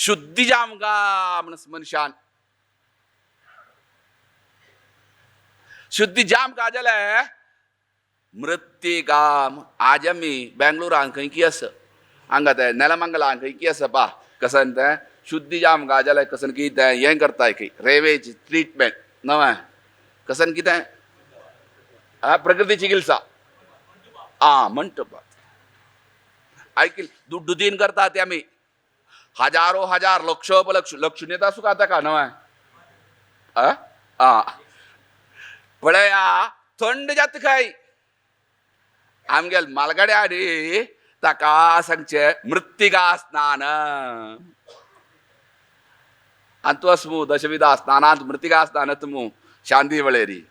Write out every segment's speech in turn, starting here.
शुद्धी जामगा म्हण मनशान शुद्धी जाम का जाल्यार मृत्तिका. आज आमी बेंगलोरान खंय की आसा हांगा ते नेलमंगलान खंय की आसा पा कसन तें शुद्धी जाम गा जाल्यार कसन कितें हें करताय खंय रेवेज ट्रिटमेंट नवें कसन कितें प्रकृती चिकित्सा आ म्हणटा आयकील दुड्डू दिन करता ते आमी हजारो हजार लक्षोपलक्ष लक्षुनेता सुका ताका नवें आ पळया थंड जाता खंय आमगेल मालगड्यानी ताका सांगचें मृत्तिका स्नान. आनी तूं आसमू दशविधा स्नानांत मृत्तिका स्नान तुमू शांती वळेरी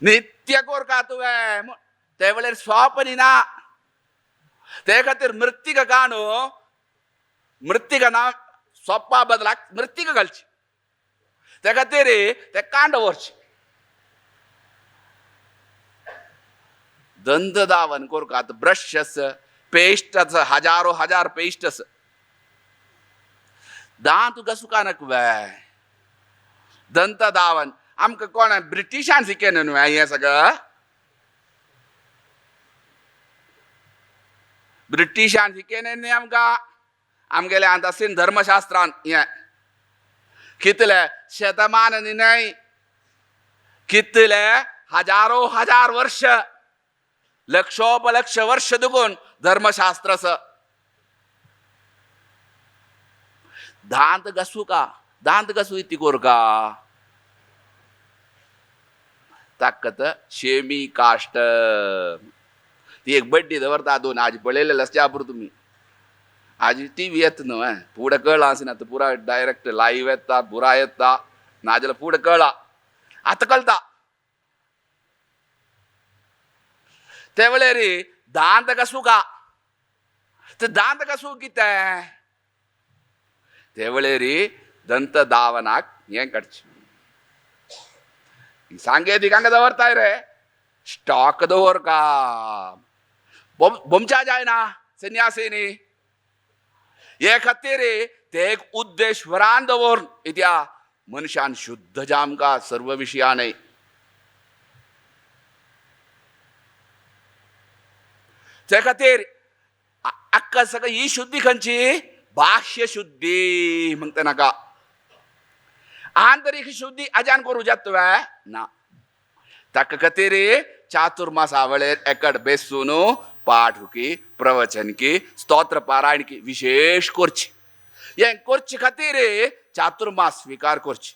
नित्य कोरका तुवें ते वेळेर स्वापनी ना. ते खातीर मृत्तिका काणू मृत्तिका ना सोप्पा बदलाक मृत्तिका घालची. ते खातीर ते कांड व्हरचे दंत दावन कोरकात ब्रश आस पेस्ट आसा हजारो हजार पेस्ट आसा. दांत घासूका नाका वे दंत दावन आमकां कोण ब्रिटिशान शिकयलें न्हू हें सगळं. ब्रिटिशान शिकयलें न्ही आमकां. आमगेले आतां धर्मशास्त्रान हें कितले शतमान न्हय कितले हजारो हजार वर्ष लक्षोपलक्ष वर्ष दुगून धर्मशास्त्र आसा. दांत घासू का दांत घासू इती कोरका ताकत शेमी काष्ट ती एक बड्डी दवरता दोन आज पळयलेले आसचे पुरो तुमी. आज टी व्ही येता न्हू फुडें कळ्ळां आसना आतां पुरा डायरेक्ट लायव्ह येता पुरा येता नाजाल्यार फुडें कळ्ळां आतां कळटा. ते वेळार दांत घासूं का ते दांत घासूं कितें ते वेळार दंत दावनाक हें काडचें सांगेतीक हांगा दवरताय रे स्टॉक दवर का बोमच्या जायना सन्यासीनी हे खातीर ते एक उद्देश वरान दवर इत्या मनशान शुद्ध जामका सर्व विशयान. ते खातीर आक्का सगळं ही शुद्धी खंयची भाष्य शुद्धी म्हणटा नाका. आंतरीक शुद्धी अजान करूं जाता तुवें ना. ताका खातीर चातुर्मासा वेळेर एकड बेसून पाठ की प्रवचन की स्तोत्र पारायण की विशेष करची. हें करचे खातीर चातुर्मास स्विकार करची.